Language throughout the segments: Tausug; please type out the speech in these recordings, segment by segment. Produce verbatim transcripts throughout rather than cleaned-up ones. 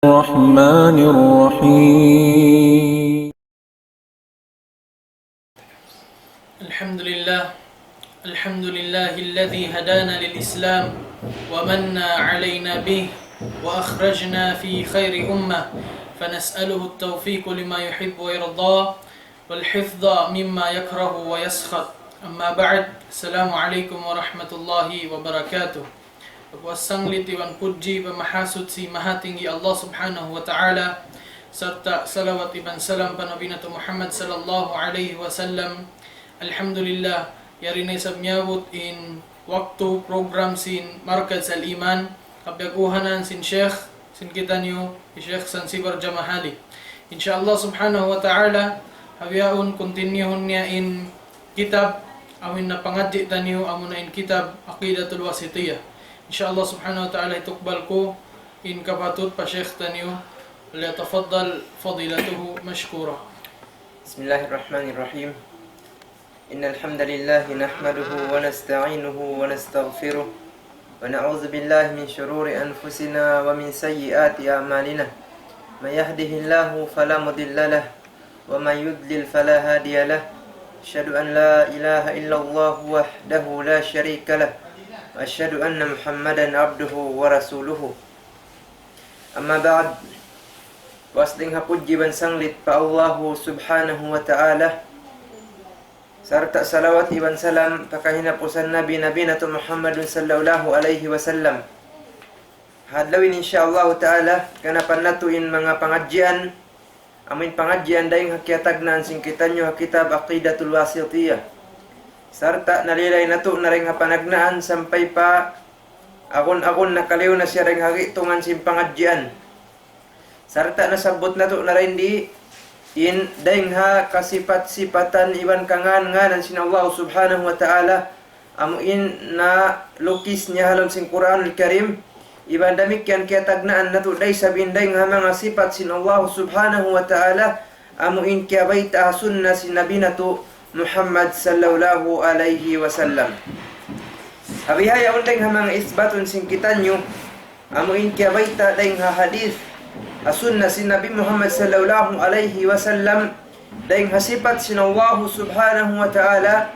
الرحمن الرحيم. الحمد لله. الحمد لله الذي هدانا للإسلام ومن علينا به وأخرجنا في خير أمة، فنسأله التوفيق لما يحب ويرضى والحفظ مما يكره ويسخط. أما بعد، السلام عليكم ورحمة الله وبركاته. Pag'ubus sanglit iban pudji pa Mahasuchi Mahatinggi Allah Subhanahu wa Ta'ala, sarta' salawat iban salam pa Nabi natu' Muhammad sallallahu alayhi wasallam. Alhamdulillah, yari na isab miyabut in waktu program sin Markaz Al-Iman, ha piyag'uhanan sin Sheikh, sin kitaniyu, hi Sheikh Sansibar Jamahali. Insha Allah Subhanahu wa Ta'ala, ha bihaun kuntinyuhun niya in kitab amun napangadji' taniyu, amuna in kitab Aqidatul Wasitiyah. Insha Allah Subhanahu wa Ta'ala, hitukbal ku in kapatut pa Sheikh taniyu, فليتفضل فضيلته مشكورا. بسم الله الرحمن الرحيم. إن الحمد لله نحمده ونستعينه ونستغفره، ونعوذ بالله من شرور أنفسنا ومن سيئات أعمالنا. من يهده الله فلا مضل له، ومن يضلل فلا هادي له. أشهد أن لا إله إلا الله وحده لا شريك له، وأشهد أن محمدا عبده ورسوله. أما بعد، puas dayn ha pudji iban sanglit pa Allahu Subhanahu wa Ta'ala, sarta' salawat iban salam pa kahinapusan Nabi, Nabi natu' Muhammadun sallallahu alayhi wasallam. Ha adlaw ini, insha Allahu Ta'ala, ganapan natu' in manga pangadjian, amun pangadjian dayn ha kiyatagnaan sin kitaniyu ha kitab Aqidatul Wasitiyah. Sarta' nalilay natu' na dayn ha panagnaan sampay pa agun-agun nakaliyu na siya dayn ha gi'tungan sin pangadjian. Sarta' nasabbut natu' na dayn di in dayn ha kasipat-sipatan iban kangan-nganan sin Allah Subhanahu wa Ta'ala, amu in nalukis niya ha lawm sin Qur'anul Karim, iban damikkiyan kiyatagnaan natu' da isab in dayn ha manga sipat sin Allah Subhanahu wa Ta'ala, amu in kiyabayta' ha sunna sin Nabi natu' Muhammad sallallahu alayhi wasallam. Ha bihaun dayn ha manga isbatun sin kitaniyu, amu in kiyabayta' dayn ha hadith, ha sunna sin Nabi Muhammad sallallahu alayhi wasallam, dayn ha sipat sin Allah Subhanahu wa Ta'ala,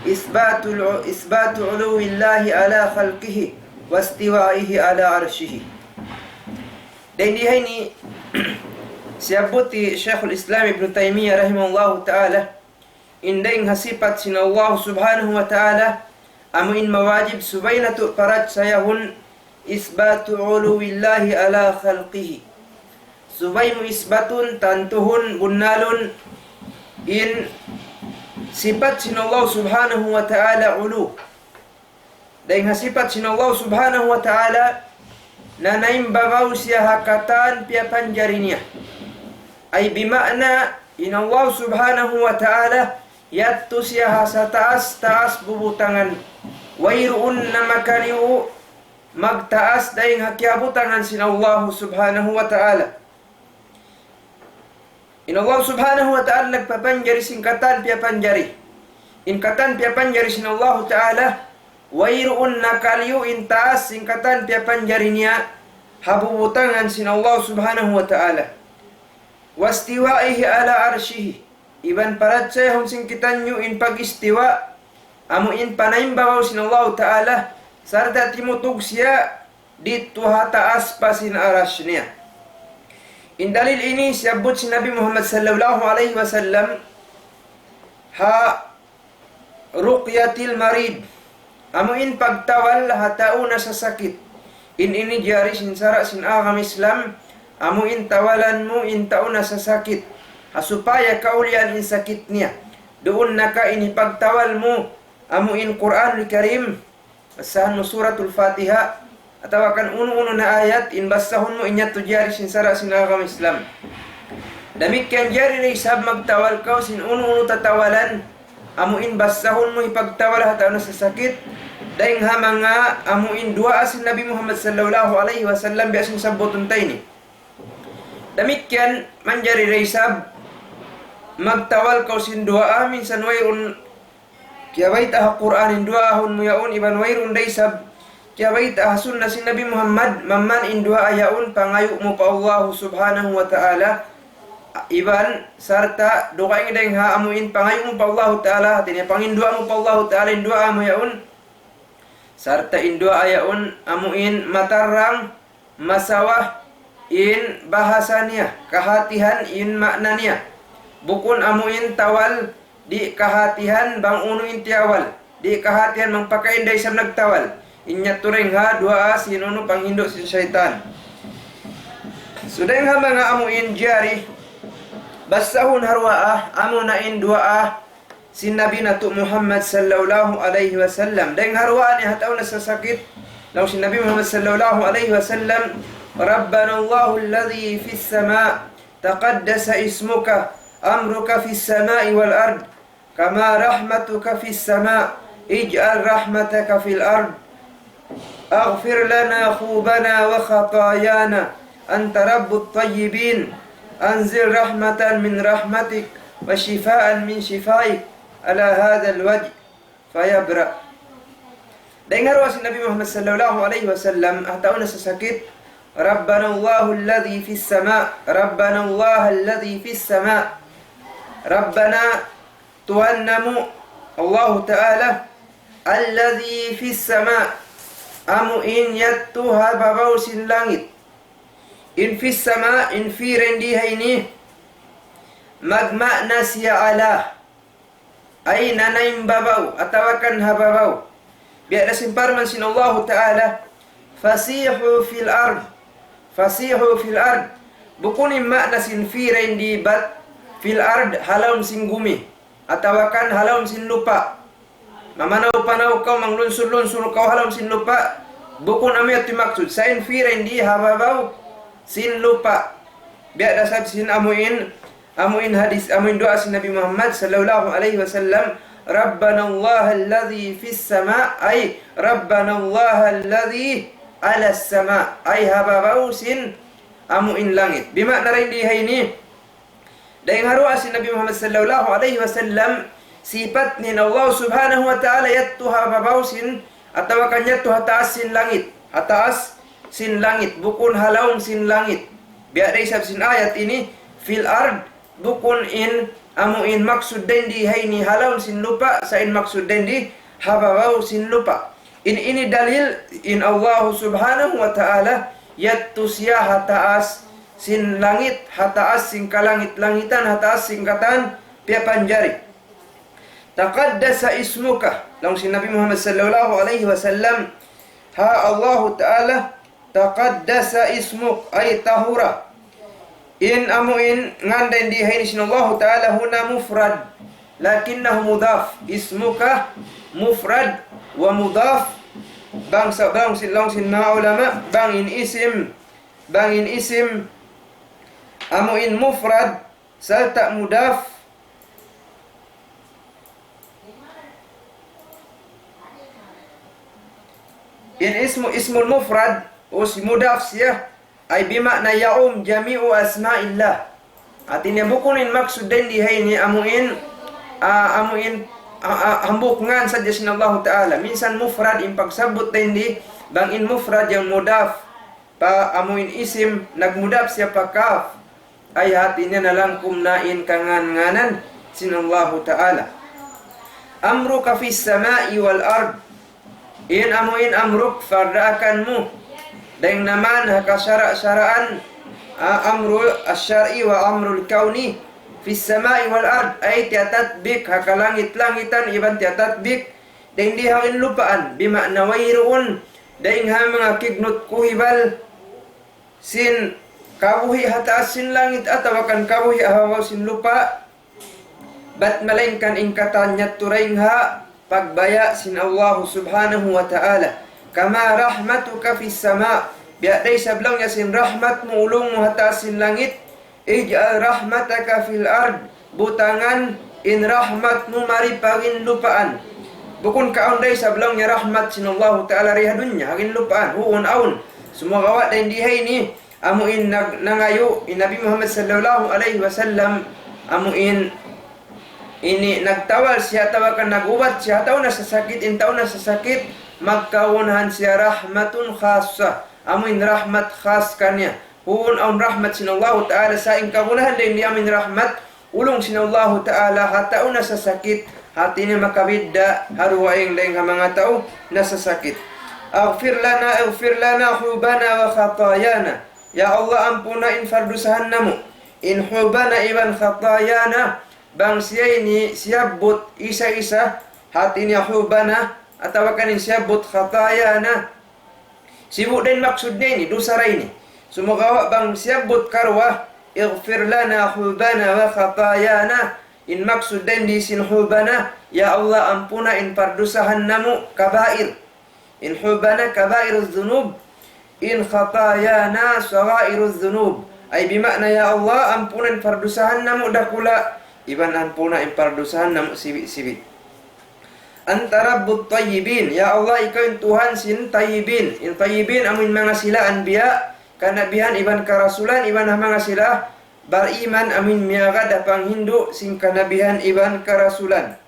إثبات الع-، إثبات علو الله على خلقه واستوائه على عرشه. Dayn di ha ini, siyabbut hi Shaykhul Islam Ibn Taymiyyah rahimahullahu ta'ala, in dayn ha sipat sin Allah Subhanahu wa Ta'ala, amu in mawajib subay natu' parachayahun إثبات علو الله على خلقه. Subay mu isbatun, tantuhun, bunnalun, in sipat sin Allah Subhanahu wa Ta'ala ulu. Dayn ha sipat sin Allah Subhanahu wa Ta'ala, nanaimbabaw siya ha katan piyapanjari niya. Ay bima'na, in Allah Subhanahu wa Ta'ala, yadtu siya ha sataas-taas bubutangan. Wayruun na makaliyu magtaas dayn ha kiyabutangan sin Allah Subhanahu wa Ta'ala. In Allah Subhanahu wa Ta'ala nagpapanjari sin katan piyapanjari. In katan piyapanjari sin Allah Ta'ala, wayruun nakaliyu in taas sin katan piyapanjari niya ha bubutangan sin Allah Subhanahu wa Ta'ala. واستوائه على عرشه. Iban parachayahun sin kitaniyu in pag-istiwa, amu in panaimbabaw sin Allah Ta'ala, sarta' timutug siya didtu ha taas pa sin arash niya. In dalil ini siyabbut sin Nabi Muhammad sallallahu alayhi wasallam ha رقية المريض. Amu in pagtawal ha tau nasasakit. In ini jari sin sara' sin agama Islam, amu in tawalan mu in tau nasasakit. Ha supaya kaulian in sakit niya. Duun na ka in hipagtawal mu, amu in Qur'anul Karim, basahan mu Suratul Fatiha, atawa kan unu-unu na ayat, in basahun mu in yadtu jari sin sara' sin agama Islam. Damikkiyan jari da isab magtawal kaw sin unu-unu tatawalan, amu in basahun mu hipagtawal ha tau nasasakit, dayn ha manga amu in duwaa sin Nabi Muhammad sallallahu alayhi wasallam biya' sin sabbutun ta ini. Damikkiyan manjari da isab magtawal kaw sin duwaa, minsan wayruun kiyabayta' ha Qur'an in duwaahun mu yaun, iban wayruun da isab Kiyabayta' ha sunna sin Nabi Muhammad, mamman in duwaa yaun pangayu' mu pa Allahu Subhanahu wa Ta'ala, iban sarta' dugaing dayng ha amu in pangayu' mu pa Allahu Ta'ala, hati niya panginduwaa mu pa Allahu Ta'ala in duwaa mu yaun, sarta' in duwaa yaun amu in matarrang masawa in bahasa niya, kahatihan in maana niya. Bukun amu in tawal di' kahatihan bang unu in tiyawal. Di' kahatihan bang pakain da isab nagtawal. In yadtu dayng ha duwaa sin unu panghindu' sin saytan. So dayng ha manga amu in jari, basahun ha duwaa, amu na in duwaa sin Nabi natu' Muhammad sallallahu alayhi wasallam. Dayng ha duwaa niya ha tau nasasakit, laung sin Nabi Muhammad sallallahu alayhi wasallam, ربنا الله الذي في السماء تقدس اسمك أمرك في السماء والأرض كما رحمتك في السماء اجعل رحمتك في الأرض اغفر لنا ذنوبنا وخطايانا أنت رب الطيبين أنزل رحمة من رحمتك وشفاء من شفائك على هذا الوجع فيبرأ. Dayng ha duwaa sin Nabi Muhammad sallallahu alayhi wasallam, ha tau nasasakit, ربنا الله الذي في السماء، ربنا الله الذي في السماء. Rabbana, Tuhan namu', Allahu Ta'ala, الذي في السماء, amu in yadtu ha babaw sin langit. In في السماء, in في dayn di ha ini, magmaana siya على, ay nanaym babaw, atawa kan ha babaw. Biya' da sin parman sin Allahu Ta'ala, فسيحوا في الأرض، فسيحوا في الأرض. Bukun in maana sin في dayn di bat في الأرض, ha lawm sin gumi, atawa kan ha lawm sin lupa'. Mamanaw-panaw kaw, manglunsur-lunsur kaw ha lawm sin lupa'. Bukun amu yadtu in maksud. Sa' in في dayn di ha babaw sin lupa'. Biya' da isab sin amu in, amu in hadis, amu in duwaa sin Nabi Muhammad sallallahu alayhi wasallam, ربنا الله الذي في السماء, ay, ربنا الله الذي على السماء, ay, ha babaw sin amu in langit. Bimaana dayn di ha ini, dayng ha duwaa sin Nabi Muhammad sallallahu alayhi wasallam, sipat niya in Allah Subhanahu wa Ta'ala yadtu ha babaw sin, atawa kan yadtu ha taas sin langit. Ha taas sin langit, bukun ha lawm sin langit. Biya' da isab sin ayat ini, في الأرض, bukun in, amu in maksud dayn di ha ini ha lawm sin lupa', sa' in maksud dayn di ha babaw sin lupa'. In ini dalil, in Allah Subhanahu wa Ta'ala, yadtu siya ha taas sin langit, ha taas sin kalangit-langitan, ha taas sin katan piyapanjari. تقدس اسمك, laung sin Nabi Muhammad sallallahu alayhi wasallam, ha Allahu Ta'ala, تقدس اسمك, ay طهر. In amu in ngan dayn di ha ini sin Allahu Ta'ala هنا مفرد, لكنه مضاف. اسمك مفرد ومضاف. Bang sa-, bang sin, laung sin manga ulama, bang in isim, bang in isim, amu in mufrad, sarta' mudaf. In ismu, ismul mufrad, us mudaf siya, ay bimaana يعم جميع أسماء الله. Hati niya bukun in maksud dayn di ha ini amu in, ah, amu in, ah, ah, hambuuk ngan sadja sin Allahu Ta'ala. Minsan mufrad in pagsabbut dayn di, bang in mufrad yan mudaf pa amu in isim, nagmudaf siya pa kaf. Ay hati niya nalangkum na in kangan-nganan sin Allahu Ta'ala. أمرك في السماء والأرض. In amu in amruk, pardaakan mu. Dayn naman ha kasara'-saraan, ah, amru ash-shar'i wa amrul kawni fi samai wal ard. Ay tiyatatbik ha kalangit-langitan, iban tiyatatbik dayn di ha lupaan. Bimaana wayruun dayn ha manga kignut kuhibal sin kabuhi' ha taas sin langit atawa kan kabuhi' ha babaw sin lupa', bat malaingkan in katan yadtu dayn ha pagbaya' sin Allahu Subhanahu wa Ta'ala. كما رحمتك في السماء, biya' da isab laung niya sin rahmat mu, ulung mu ha taas sin langit, اجعل رحمتك في الأرض, butangan in rahmat mu mari pa ginlupaan. Bukun ka awn da isab laung niya rahmat sin Allahu Ta'ala di ha dunya, ha ginlupaan, huun awn. Sumagawa' dayn di ha ini, amu in nag-, nangayu', in Nabi Muhammad sallallahu alayhi wasallam, amu in ini nagtawal siya atawa kan nag-ubat siya ha tau nasasakit, in tau nasasakit, magkagunahan siya رحمة خاصة, amuin rahmat khas kaniya. Huun awn rahmat sin Allahu Ta'ala, sa' in kagunahan dayn di amuin rahmat, ulung sin Allahu Ta'ala ha tau nasasakit, hati niya makabidda' ha dugaing dayn ha manga tau nasasakit. اغفر لنا، اغفر لنا حوبنا وخطايانا. Ya Allah, ampuna in pardusahan namu'. In حوبنا iban خطايانا, bang siya ini siyabbut isa-isa, hati niya حوبنا, atawa kan in siyabbut خطايانا. Sibu' da in maksud niya ini, dusa da ini. Sumagawa' bang siyabbut karuwa, اغفر لنا حوبنا وخطايانا. In maksud dayn di sin حوبنا, ya Allah, ampuna in pardusahan namu' كبائر. In حوبنا كبائر الذنوب, in خطايانا صغائر الذنوب. Ay bima'na, ya Allah, ampuna in pardusahan namu' dakula', iban ampuna in pardusahan namu' sibi'-sibi'. أنت رب الطيبين. Ya Allah, ikaw in Tuhan sin tayyibin. In tayyibin amuin manga sila anbiya, kanabihan iban karasulan, iban ha manga sila bariman amuin miyagad ha panghindu' sin kanabihan iban karasulan.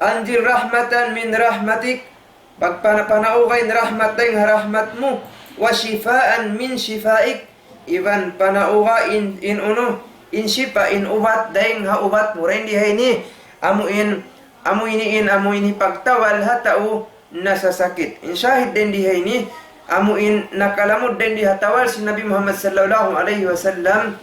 أنزل رحمة من رحمتك. Pagpana-, panauga in rahmat dayn ha rahmat mu. وشفاء من شفائك. Iban panauga in, in unu, in shifa, in ubat dayn ha ubat mu. Dayn di ha ini, amu in, amu ini in, amu ini pagtawal ha tau nasasakit. In shahid dayn di ha ini, amu in nakalamud dayn di ha tawal sin Nabi Muhammad sallallahu alayhi wasallam,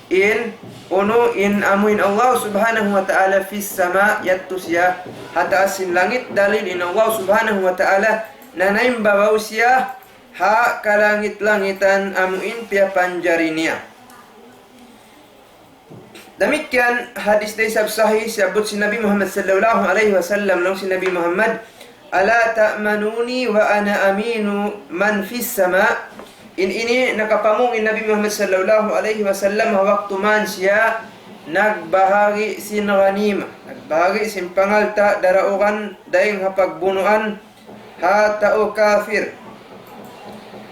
in unu, in amu in Allah Subhanahu wa Ta'ala في السماء, yadtu siya ha taas sin langit, dalil in Allah Subhanahu wa Ta'ala nanaimbabaw siya ha kalangit-langitan amu in piyapanjari niya. Damikkiyan hadis da isab sahih, siyabbut sin Nabi Muhammad sallallahu alayhi wasallam, laung sin Nabi Muhammad, ألا تأمنوني وأنا أمين من في السماء. In ini nakapamung in Nabi Muhammad sallallahu alayhi wasallam ha waktu man siya nagbahagi' sin ghanima, nagbahagi' sin pangalta' daraugan dayn ha pagbunuan ha tau kafir.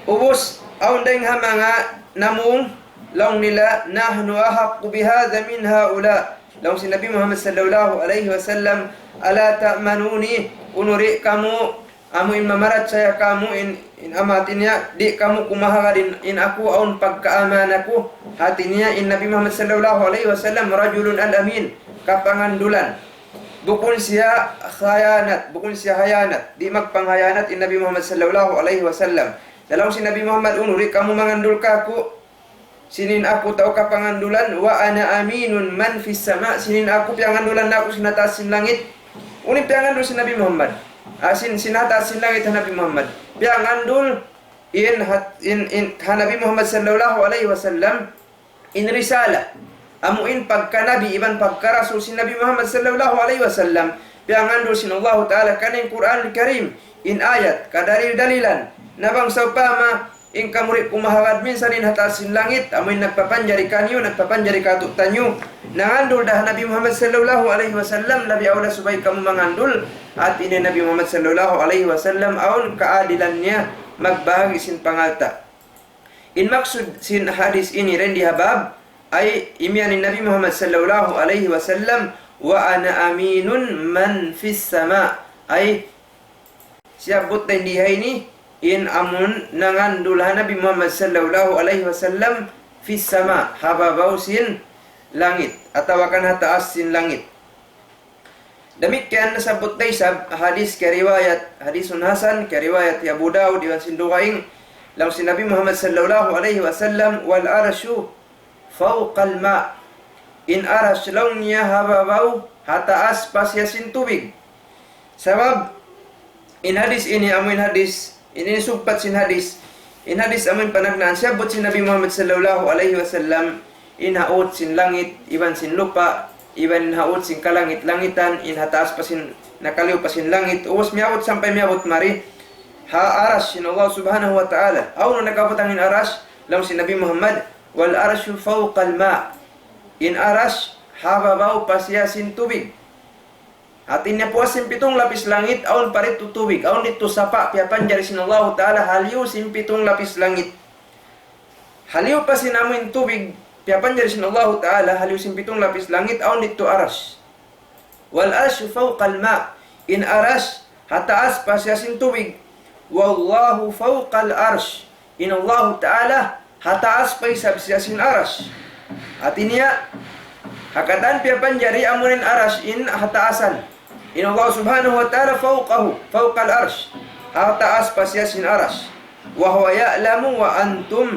Ubus, awn dayn ha manga namung, laung nila, نحن أحق بهذا من هؤلاء. Laung sin Nabi Muhammad sallallahu alayhi wasallam, ألا تأمنوني, unu di' kamu, amu in mamarachaya kamu in, in amu hati niya, di' kamu kumahagad in, in aku awn pagkaamana ku. Hati niya in Nabi Muhammad sallallahu alayhi wasallam, رجل الأمين, kapangandulan. Bukun siya khayanat, bukun siya khayanat. Di' magpangkhayanat in Nabi Muhammad sallallahu alayhi wasallam. Laung sin Nabi Muhammad, unu di' kamu mangandul kāku', sin in aku tau kapangandulan, وأنا أمين من في السماء, sin in aku piyangandulan aku sin ha taas sin langit. Unu in piyangandul sin Nabi Muhammad? Ah, sin, sin ha taas sin langit ha Nabi Muhammad. Piyangandul in ha, in, in, ha Nabi Muhammad sallallahu alayhi wasallam, in risala, amu in pagka nabi iban pagka rasul sin Nabi Muhammad sallallahu alayhi wasallam, piyangandul sin Allahu Ta'ala kan in Qur'anul Karim, in ayat, kadalil-dalilan, na bang sawpama, in kamu di' kumahagad minsan in ha taas sin langit, amu in nagpapanjari kaniyu, nagpapanjari kātu'niyu, nangandul da ha Nabi Muhammad sallallahu alayhi wasallam, labi awla subay kamu mangandul, hati niya Nabi Muhammad sallallahu alayhi wasallam, awn kaadilan niya, magbahagi' sin pangalta'. In maksud sin hadis ini dayn di ha bab, ay imiyan in Nabi Muhammad sallallahu alayhi wasallam, وأنا أمين من في السماء. Ay, siyabbut dayn di ha ini, in amun nangandul ha Nabi Muhammad sallallahu alayhi wasallam, في السماء, ha babaw sin langit, atawa kan ha taas sin langit. Damikkiyan nasabbut da isab hadis kariwayat, hadisun hasan, kariwayat hi Abu Dawud iban sin dugaing, laung sin Nabi Muhammad sallallahu alayhi wasallam, والعرش فوق الماء. In aras laung niya ha babaw, ha taas pa siya sin tubig. Sabab, in hadis ini, amu in hadis, ini sugpat sin hadis. In hadis amu in panagnaan, siyabbut sin Nabi Muhammad sallallahu alayhi wasallam, in ha ut sin langit, iban sin lupa', iban in ha ut sin kalangit-langitan, in ha taas pa sin, nakaliyu pa sin langit, ubus miyabut sampay miyabut mari ha aras sin Allah subhanahu wa ta'ala. Hawnu nakabutang in aras, laung sin Nabi Muhammad, والعرش فوق الماء. In aras, ha babaw pa siya sin tubig. Hati niya puas sin pitung lapis langit, awn pa didtu tubig, awn didtu sapa', piyapanjari sin Allahu Ta'ala, ha liyu sin pitung lapis langit. Ha liyu pa sin amu in tubig, piyapanjari sin Allahu Ta'ala, ha liyu sin pitung lapis langit, awn didtu aras. والعرش فوق الماء. In aras, ha taas pa siya sin tubig. والله فوق العرش. In Allahu Ta'ala ha taas pa isab siya sin Arash. Hati niya, ha katan piyapanjari amu in Arash in ha taasan. In Allah Subhanahu wa Ta'ala فوقه، فوق العرش. Ha taas pa siya sin Arash. وهو يعلم وأنتم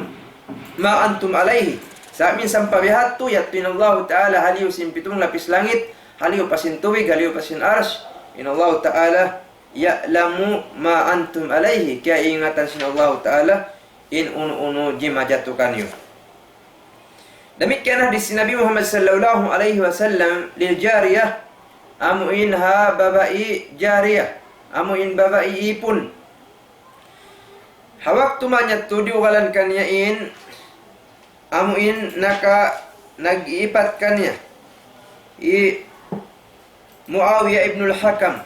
ما أنتم عليه. Sa' minsan pa biya' hādtu, yadtu in Allahu Ta'ala haliyu sin pitung lapis langit, haliyu pa sin tubig, haliyu pa sin Arash. In Allahu Ta'ala يعلم ما أنتم عليه. Kiyaingatan sin Allahu Ta'ala in unu-unu jimajatu kaniyu. Damikkiyan hadis sin Nabi Muhammad sallallahu alayhi wasallam للجارية, amu in ha babai jariyah, amu in babai ipun. Ha waktu manyattu diyugalan kaniya in, amu in naka, nag-iipat kaniya. I Muawiyah ibnul Hakam.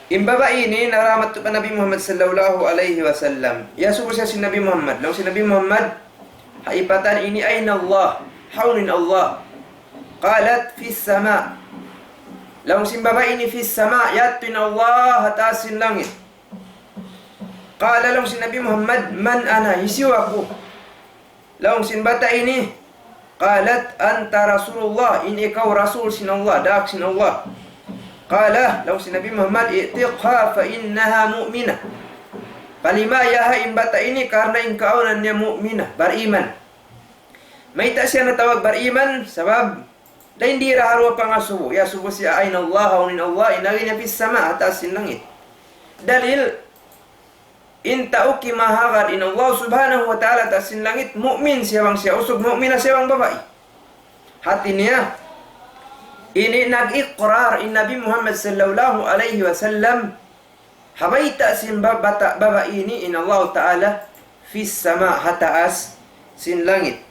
In babai ini naramat pa Nabi Muhammad sallallahu alayhi wasallam. Iyasubu siya sin Nabi Muhammad. Laung sin Nabi Muhammad, ha ipatan ini, أين الله؟ Hawnu in Allah? قالت: في السماء. Laung sin babai ini, في السماء, yadtu in Allah ha taas sin langit. قال, laung sin Nabi Muhammad, من أنا؟ Hisiyu aku? Laung sin bata ini, قالت: أنت رسول الله, in ikaw Rasul sin Allah, daak sin Allah. قال, laung sin Nabi Muhammad, اعتقها فإنها مؤمنة. Palimayaha in bata ini karna' in kaawnan niya mu'minah, bariman. Mayta' siya natawag bariman? Sabab dayn didtu ha duwa pangasubu, iyasubu siya أين الله, hawnu in Allah, in agi niya في السماء, ha taas sin langit. Dalil, in tau kimahagad in Allah Subhanahu wa Ta'ala ha taas sin langit, mu'min siya bang siya usug, mu'mina siya bang babai. Hati niya, ini nag-iqrar in Nabi Muhammad sallallahu alayhi wasallam, ha bayta' sin ba-, bata' babai ini in Allah Ta'ala في السماء, ha taas sin langit.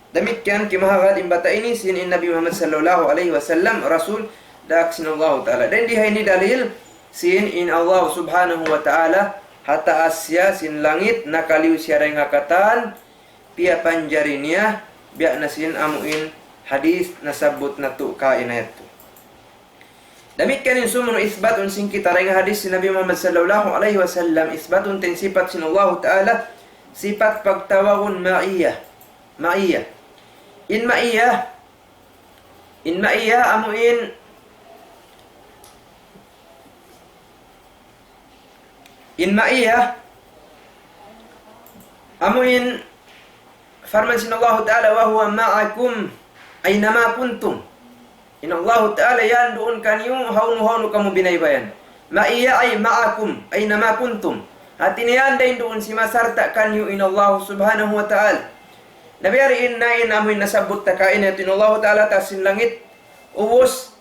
Damikkiyan kimahagad in bata' ini sin in Nabi Muhammad sallallahu alayhi wasallam Rasul daak sin Allah Ta'ala. Dayn di ha ini dalil sin in Allah Subhanahu wa Ta'ala ha taas siya sin langit, nakaliyu siya dayn ha katan piyapanjari niya, biya' na sin amu in hadis nasabbut natu' kaina yadtu. Damikkiyan in sumunu isbatun sin kita dayn ha hadis sin Nabi Muhammad sallallahu alayhi wasallam, isbatun ta in sipat sin Allahu Ta'ala, sipat pagtawagun ma'iyyah. Ma'iyyah. In ma'iyyah, in ma'iyyah amu in, in ma'iyyah amu in parman sin Allahu Ta'ala, وهو معكم أينما كنتم. In Allahu Ta'ala yan duun kaniyu hawnu-hawnu kamu binaybayan. معي أي معكم أينما كنتم. Hati niya yan dayn duun simasarta' kaniyu in Allah Subhanahu wa Ta'ala. Na biya' diin na in amu in nasabbut ta kaina yadtu in Allahu Ta'ala ha taas sin langit. Ubus,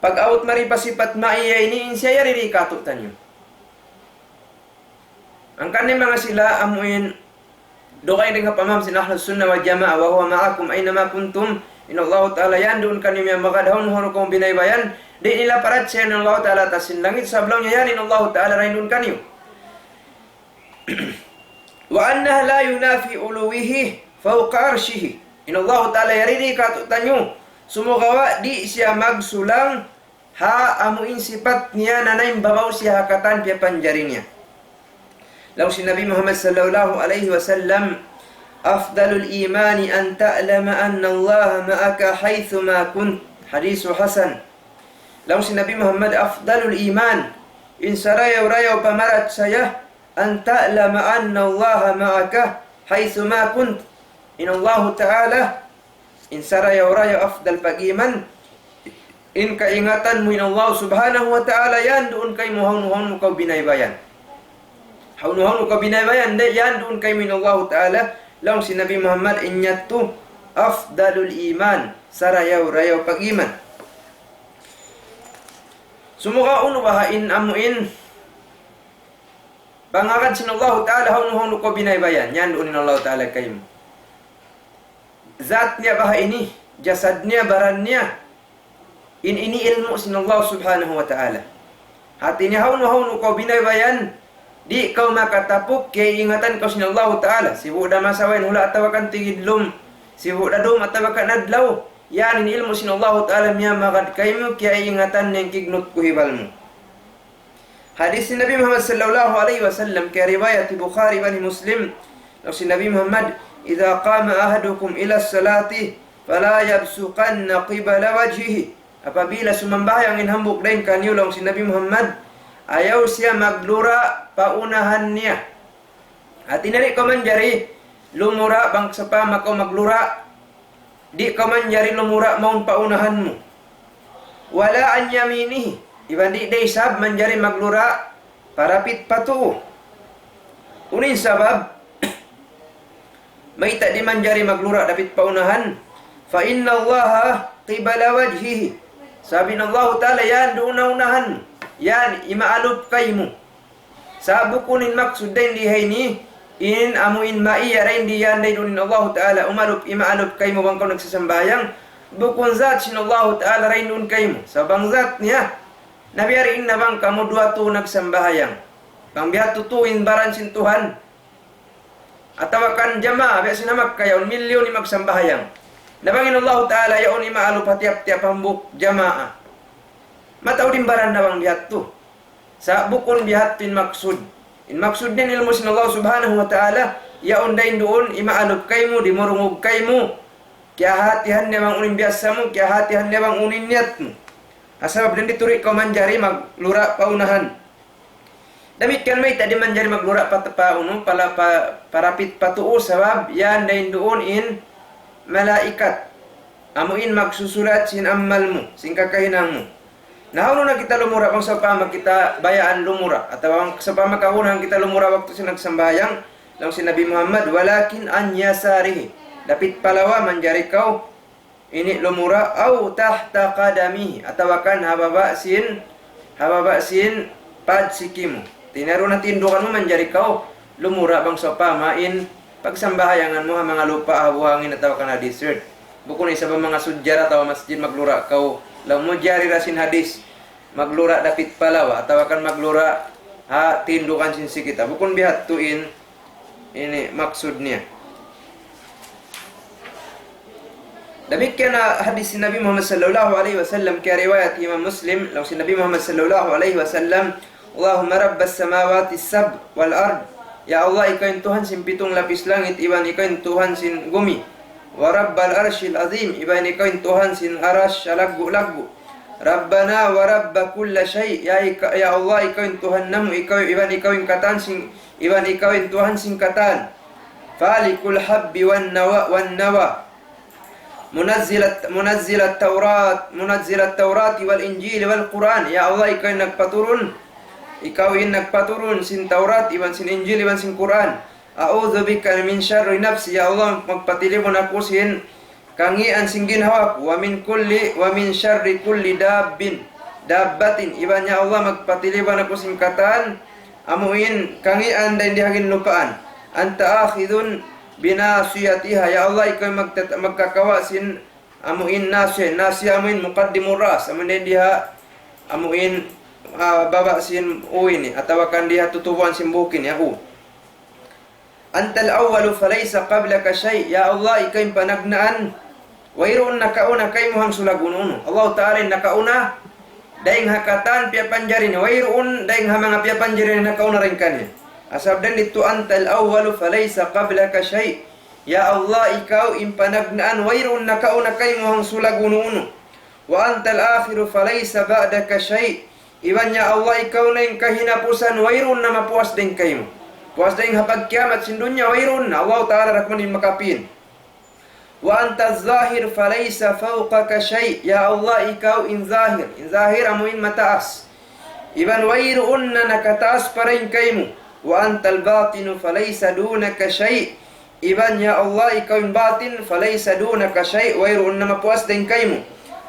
pag-abut mari pa sipat ma'iyyah ini, in siya yari di katu'taniyu. Hangkan in manga sila amu in dugaing dayn ha pamaham sin Ahlus Sunnah wal Jamaah, وهو معكم أينما كنتم. In Allahu Ta'ala yan duun kaniyu miyamagad hawnu-hawnu kamu binaybayan. Di' nila parachaya in Allahu Ta'ala ha taas sin langit, sabab laung niya yan in Allahu Ta'ala dayn duun kaniyu. وأنه لا ينافي علوه فوق عرشه. In Allahu Ta'ala yari di katu'taniyu, sumagawa' di' siya magsulang ha amu in sipat niya na nanaymbabaw siya ha katan piyapanjari niya. Laung sin Nabi Muhammad sallallahu alayhi wasallam, أفضل الإيمان أن تعلم أن الله معك حيثما كنت. حديث حسن. Laung sin Nabi Muhammad, أفضل الإيمان, in sarayaw-rayaw pamarachaya, أن تعلم أن الله معك حيثما كنت. In Allahu Ta'ala, in sarayaw-rayaw afdal pag-iman, in kaingatan mu in Allah Subhanahu wa Ta'ala, yan duun kaymu hawnu-hawnu kaw binaybayan. Hawnu-hawnu kaw binaybayan, di', yan duun kaymu in Allahu Ta'ala, laung sin Nabi Muhammad, in yadtu, أفضل الإيمان, sarayaw-rayaw pag-iman. Sumagawa' unu baha' in amu in pangagad sin Allahu Ta'ala hawnu-hawnu kaw binaybayan, yan duun in Allahu Ta'ala kaymu. Zat niya baha' ini, jasad niya, baran niya, in ini ilmu' sin Allah Subhanahu wa Ta'ala. Hati niya hawnu-hawnu kaw binaybayan, di' kaw makatapuk, kiyaingatan kaw sin Allahu Ta'ala. Sibu' da masawa in hula' atawa kan tigidlum, sibu' da dum atawa kan adlaw, yan in ilmu' sin Allahu Ta'ala miyamagad kaymu, kiyaingatan niya in kignut kuhibal mu. Hadis sin Nabi Muhammad sallallahu alayhi wasallam, kiyariwayat hi Bukhari iban hi Muslim, laung sin Nabi Muhammad, إذا قام أحدكم إلى الصلاة فلا يبصقن قبل وجهه. Apabila sumambahayang in hambuuk dayn kaniyu, laung sin Nabi Muhammad, ayaw siya maglura' pa unahan niya. Hati niya di' kaw manjari lumura' bang sawpama kaw maglura', di' kaw manjari lumura' mawn pa unahan mu. ولا عن يمينه, iban di' da isab manjari maglura' pa dapit pa tuu. Unu in sabab? Mayta' di' manjari maglura' dapit pa unahan? فإن الله قبل وجهه. Sabab in Allahu Ta'ala yan duun ha unahan. Yan, imaalup kaymu. Sa' bukun in maksud dayn di ha ini, in amu in maiya dayn di yan dayn duun in Allahu Ta'ala umaalup, imaalup kaymu bang kaw nagsasambahayang. Bukun zat sin Allahu Ta'ala dayn duun kaymu. Sa' bang zat niya, na biya' diin na bang kamu duwa tuu nagsambahayang. Bang biya' ha tuu in baran sin Tuhan. Atawa kan jamaa, biya' sin ha Makkah yaun, milyun in magsambahayang. Na bang in Allahu Ta'ala yaun imaalup ha tiyap-tiyap hambuuk jamaa. Mataud in baran na bang biya' ha tuu. Sa' bukun biya' ha tuu in maksud. In maksud niya in ilmu' sin Allah Subhanahu wa Ta'ala, yaun dayn duun, imaalup kaymu, dimurungug kaymu. Kiyahatihan niya bang unu in biyassa mu, kiyahatihan niya bang unu in niyat mu. Ha sabab dayn di tuud kaw manjari maglura' pa unahan. Damikkiyan mayta' di' manjari maglura' pa, pa unu, pala, pa, pa dapit pa tuu, sabab yan dayn duun in malaikat. Amu in magsusulat sin amal mu, sin kakahinang mu. Na, hawnu na kita lumura' bang sawpama kita bayaan lumura', atawa bang sawpama kagunahan kita lumura' waktu sin nagsambahayang, laung sin Nabi Muhammad, ولكن عن يساره. Dapit pa lawa manjari kaw ini lumura', أو تحت قدمه, atawa kan ha baba' sin, ha baba' sin pad siki mu. Hati niya duun ha tindukan mu manjari kaw lumura' bang sawpama in pagsambahayangan mu ha manga lupa' ha buhangin atawa kan ha desert. Bukun isab ha manga sujjara atawa masjid maglura' kaw. Laung mu jari da sin hadis, maglura' dapit pa lawa, atawa kan maglura' ha tindukan sin siki ta. Bukun biya' ha tuu in ini maksud niya. Damikkiyan ha hadis sin Nabi Muhammad sallallahu alayhi wasallam, kiyariwayat Imam Muslim, laung sin Nabi Muhammad sallallahu alayhi wasallam, اللهم رب السماوات السبع والأرض. Ya Allah, ikaw in Tuhan sin pitung lapis langit, iban ikaw in Tuhan sin gumi. ورب العرش العظيم, iban ikaw in Tuhan sin aras salaggu'-laggu'. ربنا ورب كل شيء, ya ika-, ya Allah, ikaw in Tuhan namu', ikaw, iban ikaw in katan sin, iban ikaw in Tuhan sin katan. فالق الحب والنوى، والنوى. منزل الت-، منزل التوراة، منزل التوراة والإنجيل والقرآن. Ya Allah, ikaw in nagpaturun, ikaw in nagpaturun sin Tawrat, iban sin Injil, iban sin Qur'an. أعوذ بك من شر نفسي. Ya Allah, magpatilibun aku sin kangīan sin ginhawa ku. ومن كل، ومن شر كل داب، دابة. Iban ya Allah, magpatilibun aku sin katan amu in kangīan dayn di ha ginlupaan. أنت آخذ بناصيتها. Ya Allah, ikaw in magtat-, magkakawa' sin amu in nasiyah, nasiyah amu in مقدم الرأس, amu in dayn di ha, amu in, ah, baba' sin ū ini, atawa kan di ha tutubuan sin buhuk ini, ya ū. أنت الأول فليس قبلك شيء. Ya Allah, ikaw in panagnaan, wayruun nakauna kaymu hangsulag unu-unu. Allahu Ta'ala in nakauna, dayng ha katan piyapanjari niya, wayruun dayng ha manga piyapanjari niya nakauna dayn kaniya. Sabab dayn didtu, أنت الأول فليس قبلك شيء. Ya Allah, ikaw in panagnaan, wayruun nakauna kaymu hangsulag unu-unu. وأنت الآخر فليس بعدك شيء. Iban ya Allah, ikaw na in kahinapusan, wayruun na mapuas dayn kaymu. Puas dayn ha pagkiyamat sin dunya, wayruun na. Allahu Ta'ala da kuman in makapin. وأنت الظاهر فليس فوقك شيء. Ya Allah, ikaw in zahir. In zahir amu in mataas. Iban wayruun na nakataas pa dayn kaymu. وأنت الباطن فليس دونك شيء. Iban ya Allah, ikaw in batin, فليس دونك شيء, wayruun na mapuas dayn kaymu.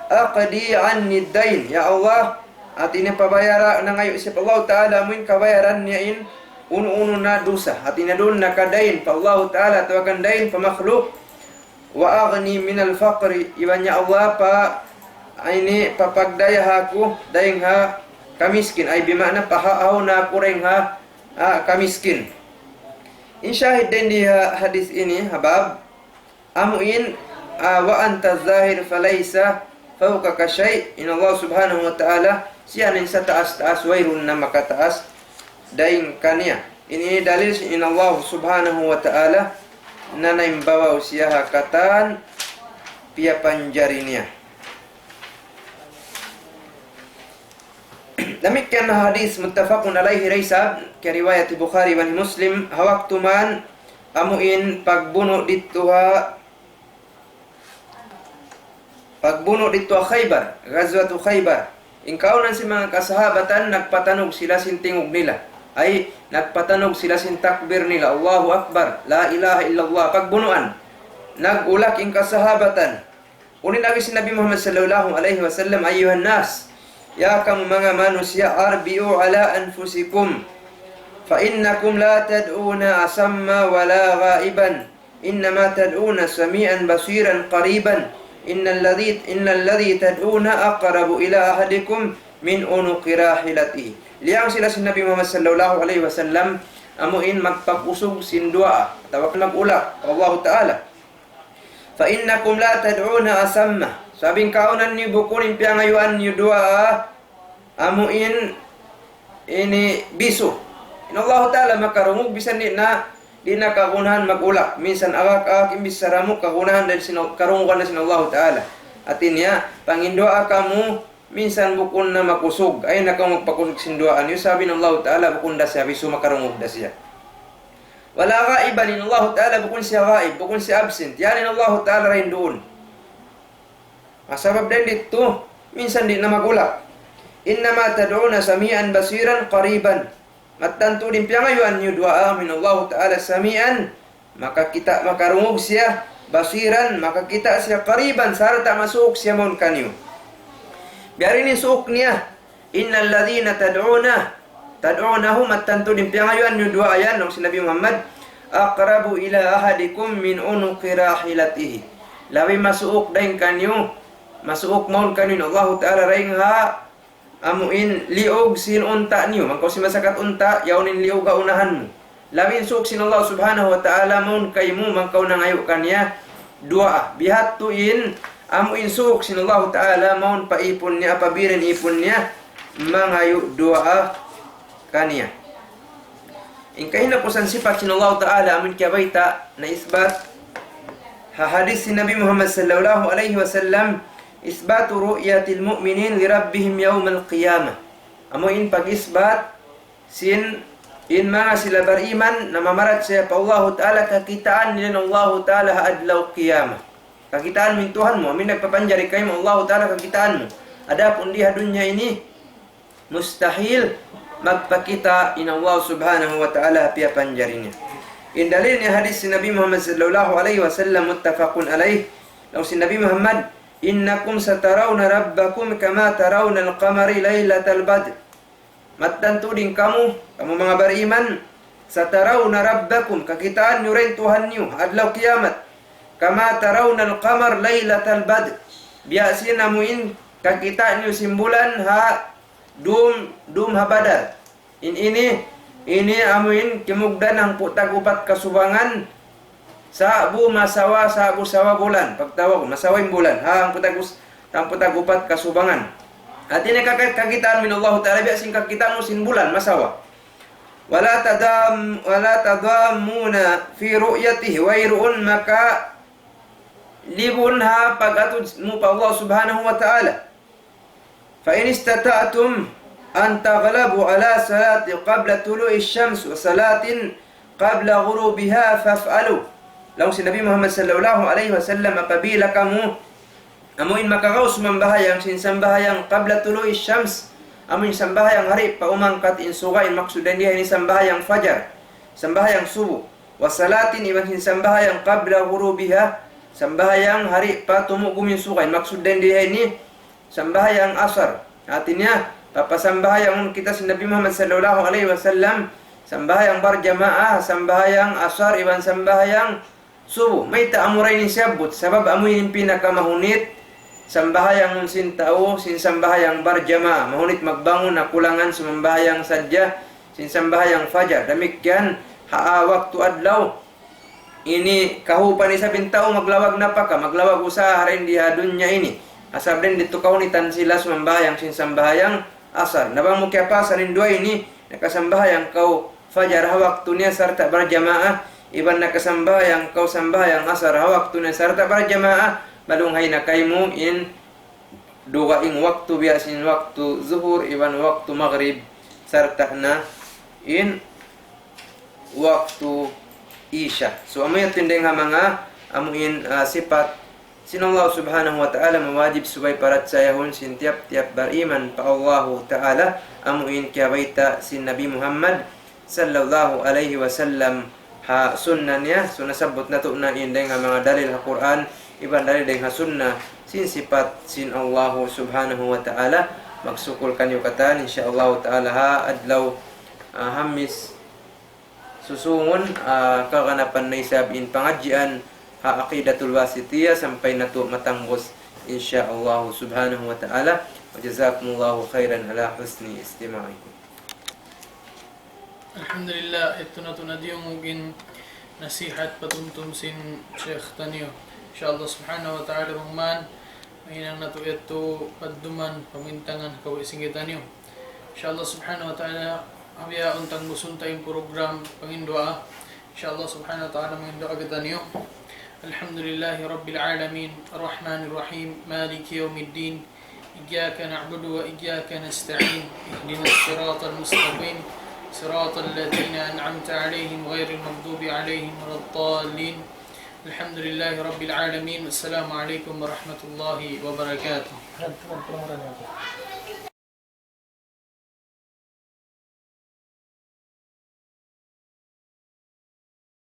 أقض عني الدين. Ya Allah, hati niya pabayara na ngayu' isab Allahu Ta'ala amu in kabayaran niya in unu-unu na dusa. Hati niya duun na ka dayn pa Allahu Ta'ala atawa kan dayn pa makhluk. وأغني من الفقر. Iban ya Allah, pa, ini, papagdayaha aku dayn ha kamiskin. Ay, bima'na pahahaw na aku dayn ha, ah, kamiskin. In shahid dayn di ha hadith ini, ha bab, amu in, ah, وأنت الظاهر فليس فوقك شيء. In Allah Subhanahu wa Ta'ala, Siya na in sataas-taas, wayruun na makataas dayn kaniya. Ini dalil sin Allah subhanahu wa ta'ala, na naimbabaw siya ha katan piyapanjari niya. Damikkiyan hadith muttafaqun alayhi, da isab kiyariwayat Bukhari iban Muslim, ha waktu man amuin pagbunu' didtu ha, pagbunu' didtu ha Khaybar, Ghazwatu Khaybar. In kaunan sin manga kasahabatan, nagpatanug sila sin tingug nila. Ay, nagpatanug sila sin takbir nila, "Allahu Akbar, la ilaha illallah." Pagbunuan, nag-ulak in kasahabatan. Unu in agi sin Nabi Muhammad sallallahu alayhi wasallam, "Ayyuhan nas, ya kamu manga manusiya', arbi'u ala anfusikum, fa innakum la tad'una asamma wa la ghaiban, innama tad'una sami'an basiran qariban, innalladhi, innalladhi tad'una aqrabu ila ahadikum min unuqi rahilatihi." Liyang sila sin Nabi Muhammad sallallahu alayhi wasallam, amuin magpakusug sin duwaa, atawa mag-ulak pa Allahu Ta'ala. "Fa innakum la tad'una asamma." Sabab in kaunan niyu bukun in piyangayuan niyu duwaa, amuin ini bisu. In Allahu Ta'ala makarungug, bisan di' na, di' na kagunahan mag-ulak. Minsan agak-agak in bichara mu, kagunahan da sin, karungugan da sin Allahu Ta'ala. Hati niya, panginduwaa kamu, minsan bukun na makusug. Ayaw na kamu magpakusug sin duwaa niyu, sabab in Allahu Ta'ala bukun da siya bisu, makarungug da siya. Wala ghaiban, in Allahu Ta'ala bukun siya ghaib, bukun siya absent. Yan in Allahu Ta'ala dayn duun. Sabab dayn didtu, minsan di' na mag-ulak. "Innama tad'una sami'an basiran qariban." Mattan tuud in piyangayuan niyu duwaa, amuin Allahu Ta'ala sami'an, makakita', makarungug siya, basiran, makakita' siya, qariban, sarta' masuuk siya mawn kaniyu. Biya' diin in suuk niya, "Innalladhina tad'una, tad'unahu," mattan tuud in piyangayuan niyu duwaa yan, laung sin Nabi Muhammad, "aqrabu ila ahadikum min unuqi rahilatihi." Labi masuuk dayn kaniyu, masuuk mawn kaniyu in Allahu Ta'ala dayn ha amuin liug sin unta' niyu. Bang kaw simasakat unta', yaun in liug ha unahan mu. Labi in suuk sin Allah subhanahu wa ta'ala mawn kaymu bang kaw nangayu' kaniya duwaa. Bihadtu in amuin suuk sin Allah ta'ala mawn pa ipun niya, apabila in ipun niya mangayu' duwaa kaniya. In kahinapusan sipat sin Allah ta'ala amun kiyabayta' na isbat ha hadith sin Nabi Muhammad sallallahu alayhi wasallam, "Isbatu ru'yatil mu'minin li rabbihim yawmal qiyamah." Amu in pag-isbat sin in manga sila bariman na mamarachaya pa Allahu Ta'ala, kakitaan nila in Allahu Ta'ala ha adlaw qiyamah. Kakitaan mu in Tuhan mu, amu in nagpapanjari kaymu Allahu Ta'ala, kakitaan mu. Adapun di ha dunya ini, mustahil magpakita' in Allah Subhanahu wa Ta'ala ha piyapanjari niya. In dalil niya hadith sin Nabi Muhammad sallallahu alayhi wasallam, muttafaqun alayh. Laung sin Nabi Muhammad, "Innakum satarawna rabbakum kama tarawnal qamari laylatal badr." Mattan tuud in kamu, kamu manga bariman, satarawna rabbakum, kakitaan niyu da in Tuhan niyu ha adlaw kiyamat, kama tarawnal qamar laylatal badr, biya' sin amu in kakita' niyu sin bulan ha dum, dum ha Badar. In ini, ini amu in kimugdan hangpu' tag-upat kasubangan, sa'bu masawa, sa'bu sawa bulan. Pagtawagun, masawa in bulan. Ha, hangpu' tag-, hangpu' tag-upat kasubangan. Hati niya kaka-, kakitaan mu in Allahu Ta'ala, biya' sin kakita' mu sin bulan, masawa. Wala tadam-, wala tadammuna fi ru'yatihi, wayruun makalibun ha pag-atud mu pa Allah Subhanahu wa Ta'ala. فإن استطعتم أن تغلبوا على صلاة قبل طلوع الشمس وصلاة قبل غروبها فافعلوا. Laung sin Nabi Muhammad sallallahu alayhi wasallam, apabila kamu amu in makakaw sumambahayang sin sambahayang qabla tulu'i shams, amu in sambahayang hari pa umangkat in suga, in maksud dayn di ha ini sambahayang fajar, sambahayang subu, wa salatin, iban sin sambahayang qabla ghurubiha, sambahayang hari pa tumugum in suga, in maksud dayn di ha ini sambahayang asar. Hati niya, papasambahayangun kita sin Nabi Muhammad sallallahu alayhi wasallam, sambahayang barjamaah, sambahayang asar, iban sambahayang subu. Mayta' amura ini siyabbut? Sabab amu ini in pinakamahunit sambahayangun sin tau, sin sambahayang barjamaah. Mahunit magbangun, nakulangan sumambahayang sadja, sin sambahayang fajar. Damikkiyan, ha waktu adlaw. Ini kahupan isab in tau maglawag napaka, maglawag usaha dayn di ha dunya ini. Asal dayn didtu kahunitan sila sumambahayang sin sambahayang asar. Na bang mu kiyapasal in duwa ini, nakasambahayang kaw fajar ha waktu niya sarta' barjamaah, iban nakasambahayang kaw sambahayang asar ha waktu niya sarta' barjamaah, malunghay na kaymu in dugaing waktu biya' sin waktu zuhur iban waktu magrib, sarta' na in waktu isya. So, amu yadtu in dayng ha manga, amu in, ah, sipat sin Allah Subhanahu wa Ta'ala, mawajib subay parachayahun sin tiyap-tiyap bariman pa Allahu Ta'ala, amu in kiyabayta' sin Nabi Muhammad sallallahu alayhi wasallam ha sunnah niya. So, nasabbut natu' na in dayng ha manga dalil ha Qur'an, iban dalil dayng ha sunnah, sin sipat sin Allahu Subhanahu wa Ta'ala. Magsukul kaniyu katan, insya Allahu Ta'ala, ha adlaw, ah, Hamis susungun, ah, kaganapan na isab in pangadjian ha Aqidatul Wasitiyah sampay natu' matanggus, insya Allahu Subhanahu wa Ta'ala. وجزاكم الله خيرا على حسن استماعكم. Alhamdulillah, yadtu natu' na diyungug in nasihat patumtum sin Sheikh taniyu. Insya Allah Subhanahu wa Ta'ala, bang man, mahinang natu' yadtu padduman, pamintangan, kawi sin kitaniyu. Insya Allah Subhanahu wa Ta'ala, abiya untang musunta in program panginduwaa. Insya Allah Subhanahu wa Ta'ala, manginduwaa kitaniyu. الحمد لله رب العالمين، الرحمن الرحيم، مالك يوم الدين، إياك نعبد وإياك نستعين، اهدنا الصراط المستقيم، صراط الذين أنعمت عليهم غير المغضوب عليهم ولا الضالين. الحمد لله رب العالمين. السلام عليكم ورحمة الله وبركاته.